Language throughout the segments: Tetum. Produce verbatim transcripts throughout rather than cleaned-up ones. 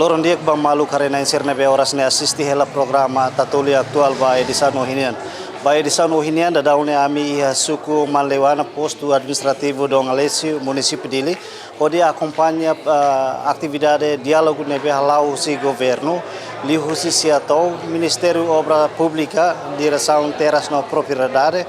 Loron di'ak ba maluk haree-na'in sira ne'ebé oras ne'e asiste hela programa Tatoli Atuál ba edisaun ohin nian. Ba edisaun ohin nian daudaun ne'e ami iha suku Manleuana, postu administrativu Dom Aleixo, munisípiu Dili, hodi akompaña, ah, atividade diálogu ne'ebé hala'o husi governu, liuhusi SEATOU, Ministériu Obra Públika, Diresaun Terras no Propriedade,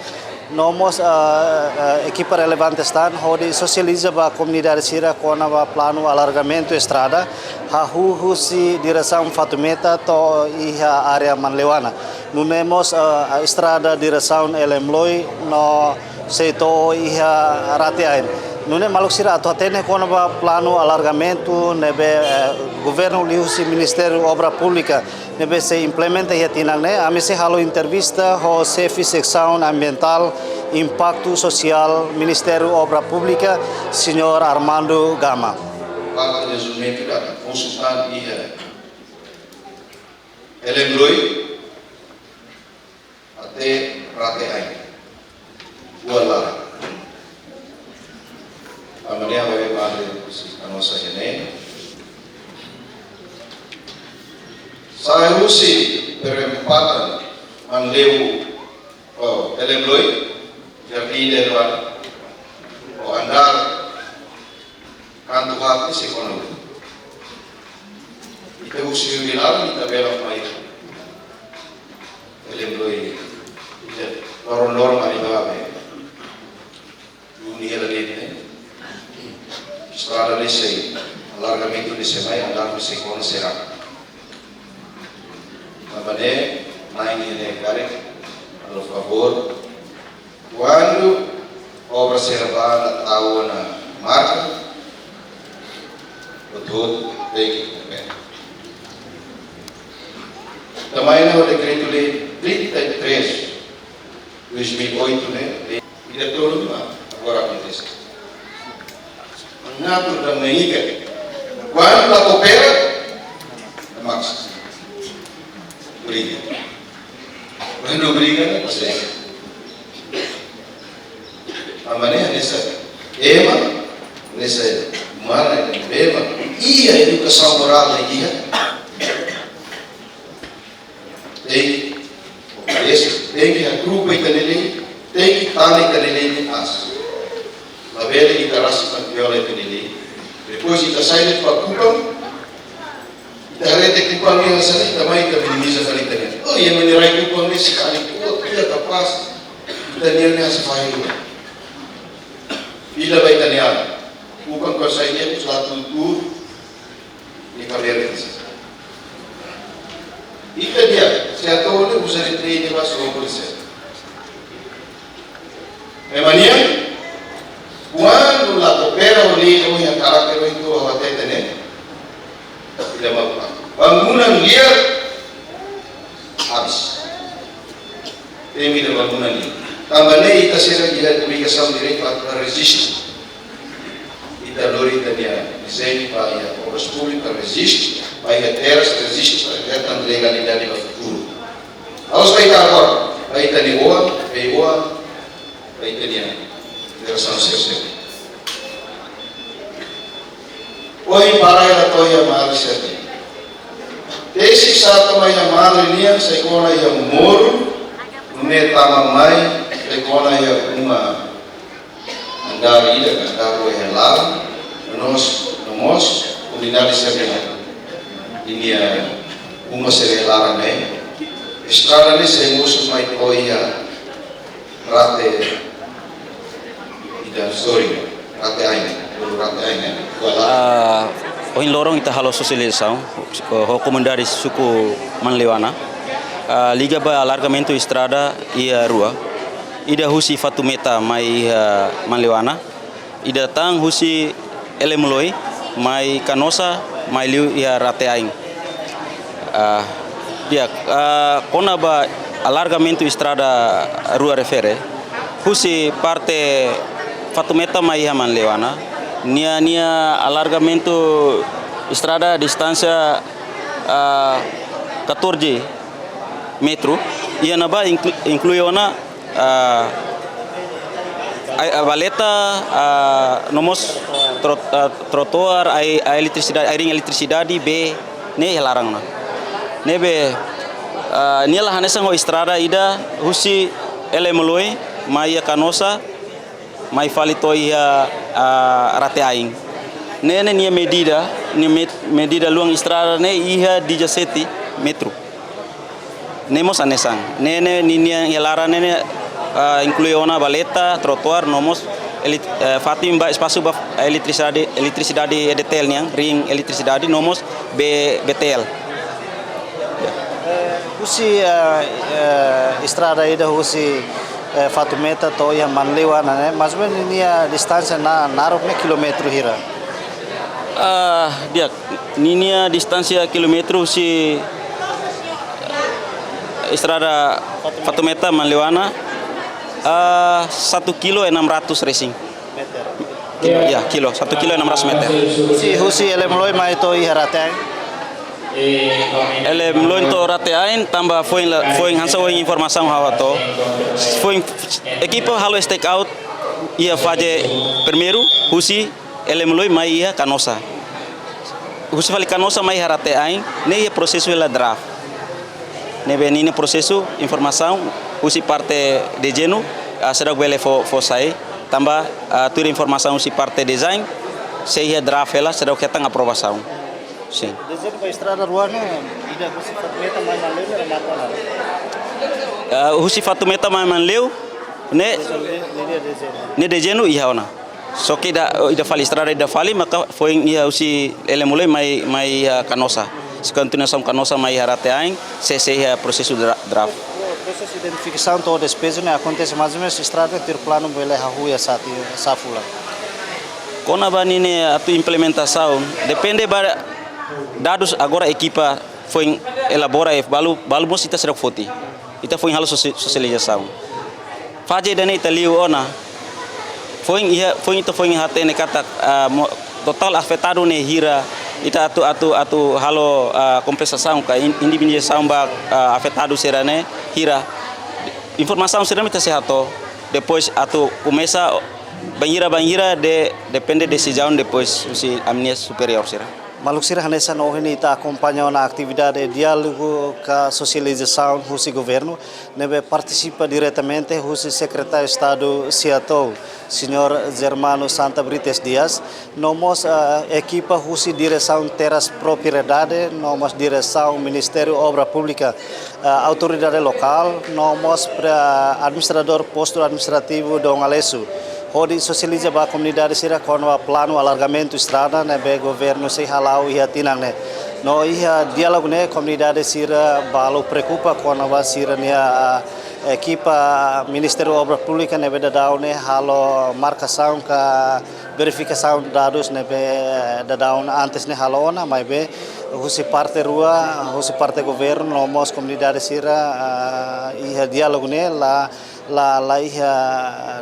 no mós, ah, ah, ekipa relevante sira tan hodi sosializa ba komunidade sira kona-ba planu alargamentu estrada, hahú husi diresaun Fatumeta to'o iha área Manleuana. Nune'e mós, ah, estrada diresaun Elemloi no sei to'o iha Rate Ain. Nune'e maluk sira atu hatene kona-ba planu alargamentu ne'ebé, eh, governu liuhusi Ministériu Obra Públika ne'ebé sei implementa iha tinan ne'e, ami sei halo entrevista ho xefe seksaun ambientál impaktu sosiál Ministériu Obra Públika, señór Armando Gama. Parte de dezenvolvimentu da konsultan iha Elemloi até Rate Ain. Voilà. Amanhã vai mais se a nossa Enem. Sai husi perempatan Manleu, oh, Elemloi, Jardim de Luar, oh, andar kantu hati sekolah. Ita husi Wilar, ita belok mai Elemloi. Ita loron-loron mai ba be. Duni hela de'it ne'e. Estrada ne'e sei, alargamentu ne'e sei mai, andar ne'e sei kona será. Tanba ne'e, mai ne'e ne'e karik, por favór. Kuandu obra sira ba ona tau ona marka, hotu-hotu tenke kumpre. Tanba ne'e ho dekretu-lei trinta e três, dois mil e oito ne'e, ida tolu ne'e agora akontese. Mengatur dan mengikat. Kuandu la koopera, la maksa. Briga. Kuandu briga, la pasa. Amanhã nessa ema, nessa mana ema, iha edukasaun morál ne'e iha. Tenke oferese, tenke hakrupa ita-nia lei, tenke tane ita-nia lei ne'e aas. Labele ita rasik mak viola ita-nia lei. Depois ita sai de'it ba kupang, ita haree de'it kupang ne'e hanesan ne'e, ita mai ita minimiza fali ita-nia. Oh, ema nia rai kupang ne'e sekali kuat, ita kapás. Ita-nia ne'e hanesan fali dua. Fila ba ita-nia. Kupang kuandu sai de'it, la tuur. Ita bele bisa. Ita di'ak, SEATOU ne'e uza de'it lei ne'e ba só por ser. Ema nian, kuandu la koopera ho lei, ho iha karáter, ho iha tuur, ho hatete ne'e, ita mau bangunan liar, habis. Temi ita bangunan ne'e. Tanba ne'e ita sira iha obrigasaun direitu atu rejistu. Ita lori ita-nia dezeñu ba iha Obras Públikas rejistu, ba iha terras rejistu, para hetan legalidade ba futuru. La'ós ba ita agora, ba ita-nia oan, ba oan, ba ita-nia jerasaun sira-sira. Ohin para ela to'o iha madre sete. Tesi sata mai iha madre nian, sai kona iha moru, nune'e tama mai, sai kona iha uma andar ida, andar rua iha laran, no mós, no mós, komunidade sira-nia ninia uma sira iha laran ne'e. Estrada ne'e sei mosu mai to'o iha Rate, ita, sorry, Rate Ain, balu Rate Ain, eh. Voilà. Ah, ohin loron ita halo sosializasaun, eh, ho komunidade suku Manleuana. Ah, liga ba alargamentu estrada iha rua. Ida husi Fatumeta mai iha Manleuana. Ida tan husi Elemloi, mai Canossa, mai liu iha Rate Ain. Ah, di'ak, ah, kona-ba alargamentu estrada rua refere, husi parte Fatumeta mai iha Manleuana, nia, nia alargamentu estrada distánsia, ah, catorze metru, iha ne'ebá inklu-, inklui ona, ah, ai, ah, valeta, ah, no mós tro-, ah, trotoar, ai, ai eletrisidade, ai ring eletrisidade, bee, Ne'e iha laran ona. Ne'ebé, ah, nia la hanesan ho estrada ida husi Elemoloi mai iha Canossa, mai fali to'o iha, ah, Rate Ain. Ne'e ne'e nia medida, nia med-, medida luan estrada ne'e iha dezassete metru. Ne'e mós hanesan. Ne'e ne'e ninia iha laran ne'e ne'e, ah, inklui ona valeta, trotoar, no mós elit-, eh, fatin ba espasu ba eletrisidade, eletrisidade EDTL nian, ring eletrisidade, no mós B-, BTL. Eh, husi, eh, eh, estrada ida husi, eh, Fatumeta to'o iha Manleu ona ne'e, mais ou menos nia distánsia na, naruk ne'e kilómetru hira? Ah, di'ak, ninia distánsia kilómetru husi estrada Fatumeta Manleu ona, ah, satu kilo enam ratus resin. Meter. Kilo, ya, kilo, satu kilo enam ratus meter. Husi, husi Elemoloi mai to'o iha Rate Ain? Elemoloi to'o Rate Ain, tanba foin la, foin hanesan ohin informasaun ha'u hato'o. Foin ekipa halo stake out iha faze primeiru, husi Elemoloi mai iha Canossa. Husi fali Canossa mai iha Rate Ain, ne'e iha prosesu hela draft. Ne'ebé ninia prosesu, informasaun husi parte dezeñu, ah, seidauk bele fó, fó sai, tanba, ah, tuir informasaun husi parte design, sei iha draft hela, seidauk hetan aprovasaun. Sin. Dezeñu ba estrada rua ne'e, ida husi Fatumeta mai Manleu, ne'e remata ona? Ah, husi Fatumeta mai Manleu, ne'e, ne'e dezeñu iha ona. Só ke ida, ida fali estrada ida fali, maka foin iha husi Elemoloi mai, mai iha Canossa. Sei kontinuasaun Canossa mai iha Rate Ain, sei, sei iha prosesu dra-, draft. Prosesu identifikasaun to'o despeju ne'e akontese mais ou menos estrada tuir planu bele hahú iha sá ti-, sá fulan? Kona-ba ninia atu implementasaun, depende ba dadus agora ekipa foin elabora, eh, balu, balu mós ita seidauk foti. Ita foin halo sosi-, sosializasaun. Faze ida-ne'e ita liu ona. Foin iha, foin ita foin hatene katak, ah, mo-, totál afetadu ne'e hira, ita atu, atu, atu halo, ah, kompensasaun ka in-, indemnizasaun ba, ah, afetadu sira-ne'e hira. Informasaun sira-ne'e ita sei hato'o. Depois atu komesa bainhira, bainhira de, depende desizaun depois husi ami-nia superiór sira. Maluk sira, hanesan ohin ita akompaña ona atividade diálogu ka sosializasaun husi governu, ne'ebé partisipa diretamente husi Sekretáriu Estadu SEATOU, Señór Germano Santa Brites Dias, no mós, ah, ekipa husi Diresaun Terras Propriedade, no mós Diresaun Ministériu Obra Públika, ah, Autoridade Lokál, no mós pre-, administradór Postu Administrativu Dom Aleixo, hodi sosializa ba komunidade sira kona-ba planu alargamentu estrada ne'ebé governu sei hala'o iha tinan ne'e. No iha diálogu ne'e komunidade sira balu preokupa kona-ba sira-nia, ah, ekipa Ministériu Obra Públika ne'ebé daudaun ne'e halo markasaun ka verifikasaun dadus ne'ebé daudaun antes ne'e halo ona, maibé husi parte rua, husi parte governu, no mós komunidade sira, ah, iha diálogu ne'e la, la, la iha,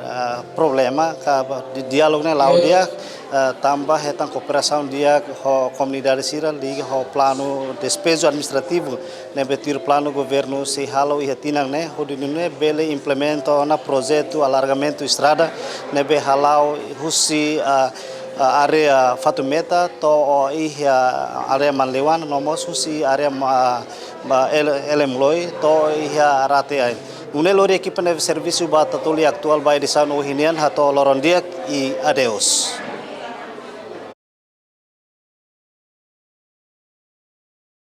ah, problema, ka di-, diálogu ne'e la'o di'ak, ah, tanba hetan kooperasaun di'ak ho komunidade sira, liga ho planu despeju administrativu ne'ebé tuir planu governu sei halo iha tinan ne'e, hodi nune'e bele implementa ona projetu alargamentu estrada ne'ebé hala'o husi, ah, ah, área Fatumeta to'o iha área Manleu ona, no mós husi área ma-, ma-, Ele-, Elemoloi to'o iha Rate Ain. Nune'e lori ekipa ne'ebé servisu ba Tatoli Atuál ba edisaun ohin nian, hato'o loron di'ak i adeus.